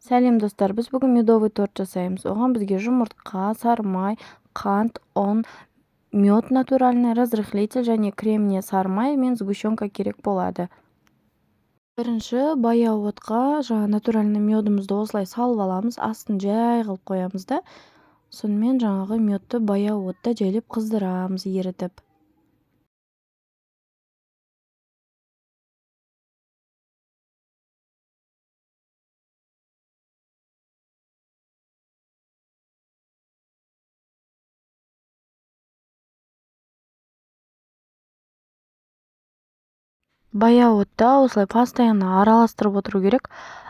Сәлем, достар! Біз бүгін медовый торт жасаймыз. Оған бізге жұмыртқа, сары май, қант, ұн, мед натуральный, разрыхлитель және креміне сары май мен сгущенка керек болады. Бірінші баяу отқа жаңа натуральный медімізді осылай салып аламыз, астын жай қылып қоямыз да, сонымен жаңағы медті баяу отта жайлап қыздырамыз, ерітіп. Баяу отта осылай постоянно араластырып отыру керек,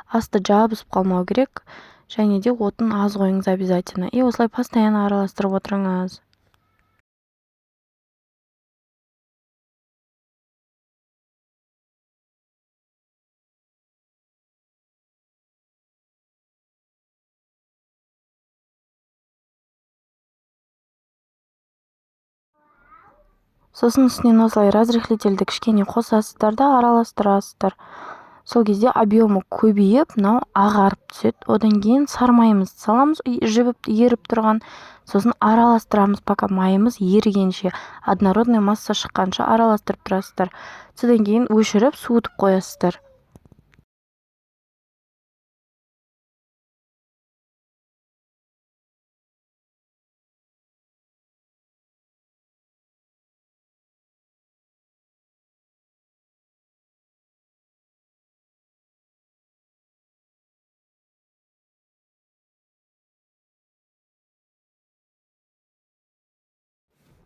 асты жабысып қалмау керек және де отын аз қойыңыз обязательно. И осылай постоянно араластырып отырыңыз. Сосын үстінен осылай разрыхлительді кішкене қосасыздар да араластырасыздар. Сол кезде объемы көбейіп, мынау ағарып түседі. Одан кейін сары майымызды саламыз, жібіп еріп тұрған. Сосын араластырамыз, пока майымыз ерігенше, однородный масса шыққанша араластырып тұрасыздар. Содан кейін өшіріп, суытып қоясыздар.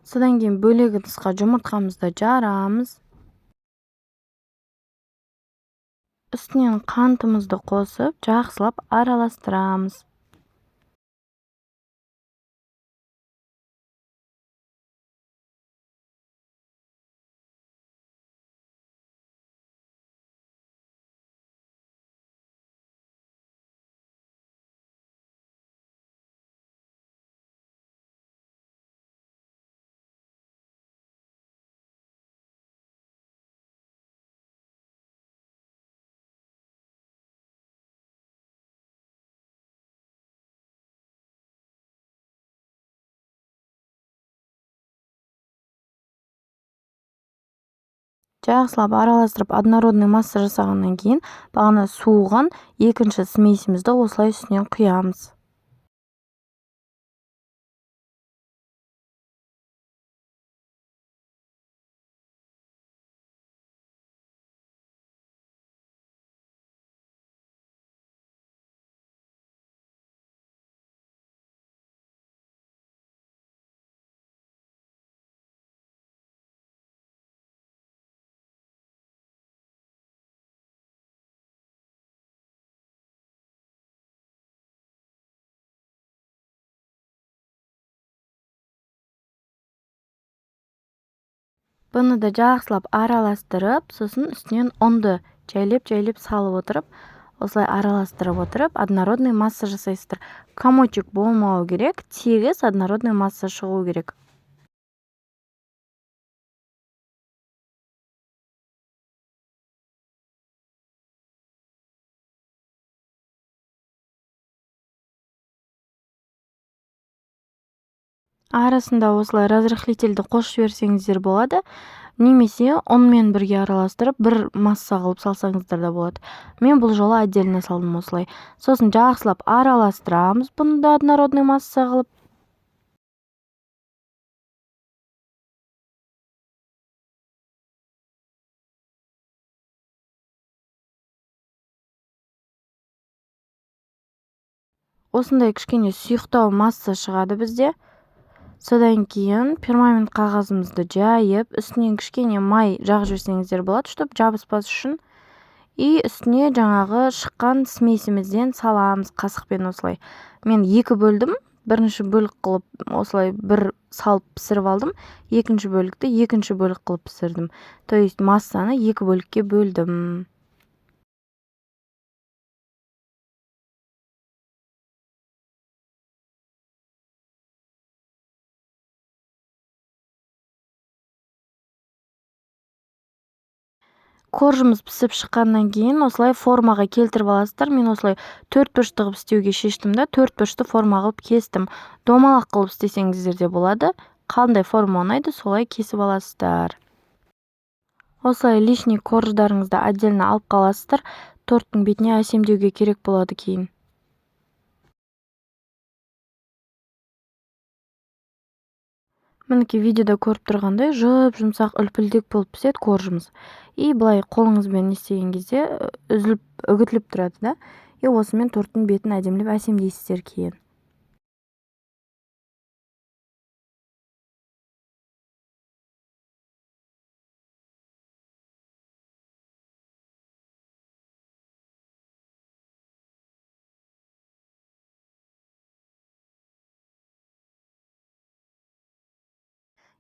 Содан кейін бөлек ыдысқа жұмыртқамызды жарамыз. Үстінен қантымызды қосып, жақсылап араластырамыз. Жақсылап араластырып, однородный масса жасағаннан кейін бағана суыған екінші смесімізді осылай үстінен құямыз. Бұны да жақсылап араластырып, сосын үстінен ұнды жайлеп-жайлеп салып отырып, осылай араластырып отырып, однородный масса жасайсыздар. Комочек болмау керек, тегіс однородный масса шығу керек. Арасында осылай разрыхлительді қосып жіберсеңіздер болады, немесе ұнмен бірге араластырып бір масса қылып салсаңыздар да болады. Мен бұл жолы отдельно салдым осылай. Сосын жақсылап араластырамыз бұны да однородный масса қылып. Осындай кішкене сұйықтау масса шығады бізде. Содан кейін пергамент қағазымызды жайып, үстінен кішкене май жағып жіберсеңіздер болады, чтоб жабыспас үшін. И үстіне жаңағы шыққан смесімізден саламыз қасықпен осылай. Мен екі бөлдім. Бірінші бөлік қылып осылай бір салып пісіріп алдым. Екінші бөлікті екінші бөлік қылып пісірдім. То есть массаны екі бөлікке бөлдім. Коржымыз пісіп шыққаннан кейін осылай формаға келтіріп аласыздар. Мен осылай төрт бұрышты қылып істеуге шештім да, төрт бұрышты форма қылып кестім. Домалақ қылып істесеңіздер де болады. Қандай форма ұнайды, солай кесіп аласыздар. Осылай лишний корждарыңызды отдельно алып қаласыздар. Торттың бетіне әсемдеуге керек болады кейін. Мінекей, видеода көріп тұрғандай, жұп-жұмсақ, үлпілдек болып піседі коржымыз. И былай қолыңызбен не істеген кезде үзіліп, үгітіліп тұрады да. И осымен торттың бетін әдемілеп әсемдейсіздер кейін.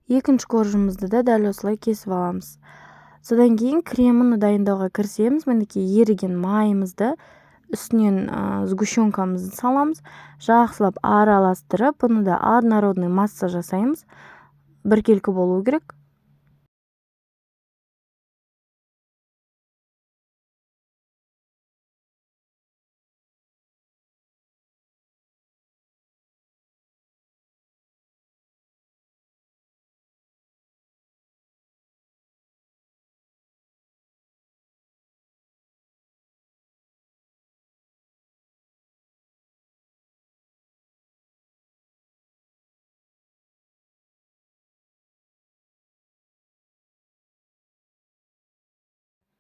Екінші коржымызды да дәл осылай кесіп аламыз. Содан кейін кремін дайындауға кірісеміз. Мінекей, еріген майымызды үстінен сгущенкамызды саламыз. Жақсылап араластырып, бұны да однородный масса жасаймыз. Біркелкі болу керек.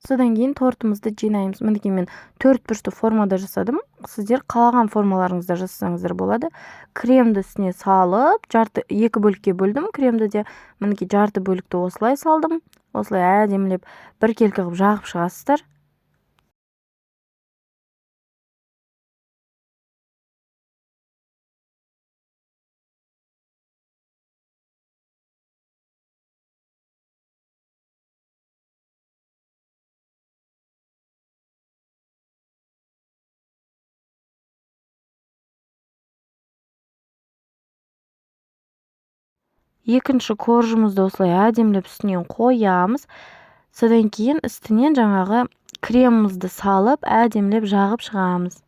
Содан кейін тортымызды жинаймыз. Мінекей, мен төрт бұрышты формада жасадым. Сіздер қалаған формаларыңызда жасасаңыздар болады. Кремді үстіне салып, жарты екі бөлікке бөлдім кремді де. Мінекей, жарты бөлікті осылай салдым. Осылай әдемілеп біркелкі қылып жағып шығасыздар. Екінші коржымызды осылай әдемілеп үстінен қоямыз. Содан кейін үстінен жаңағы кремімізді салып, әдемілеп жағып шығамыз.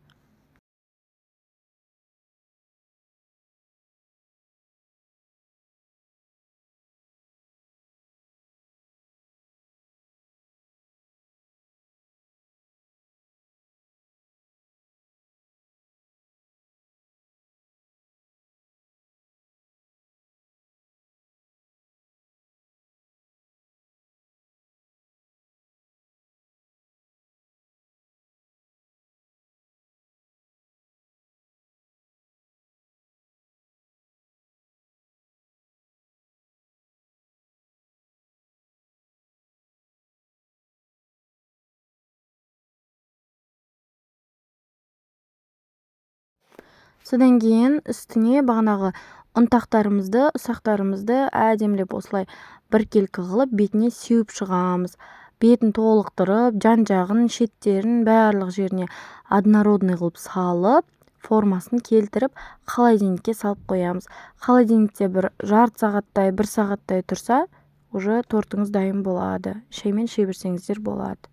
Содан кейін үстіне бағанағы ұнтақтарымызды, ұсақтарымызды әдемілеп осылай біркелкі қылып бетіне сеуіп шығамыз. Бетін толықтырып, жан-жағын, шеттерін, барлық жеріне однородный қылып салып, формасын келтіріп, холодильникке салып қоямыз. Холодильникте бір жарты сағаттай, бір сағаттай тұрса, уже тортыңыз дайын болады. Шаймен іше берсеңіздер болады.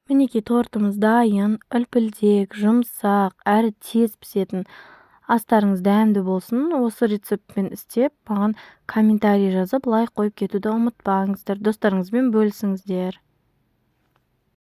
Мінекей, тортымыз дайын, үлпілдек, жұмсақ, әрі тез пісетін. Астарыңыз дәмді болсын. Осы рецептпен істеп, маған комментарий жазып, лайк қойып кетуді ұмытпаңыздар. Достарыңызбен бөлісіңіздер.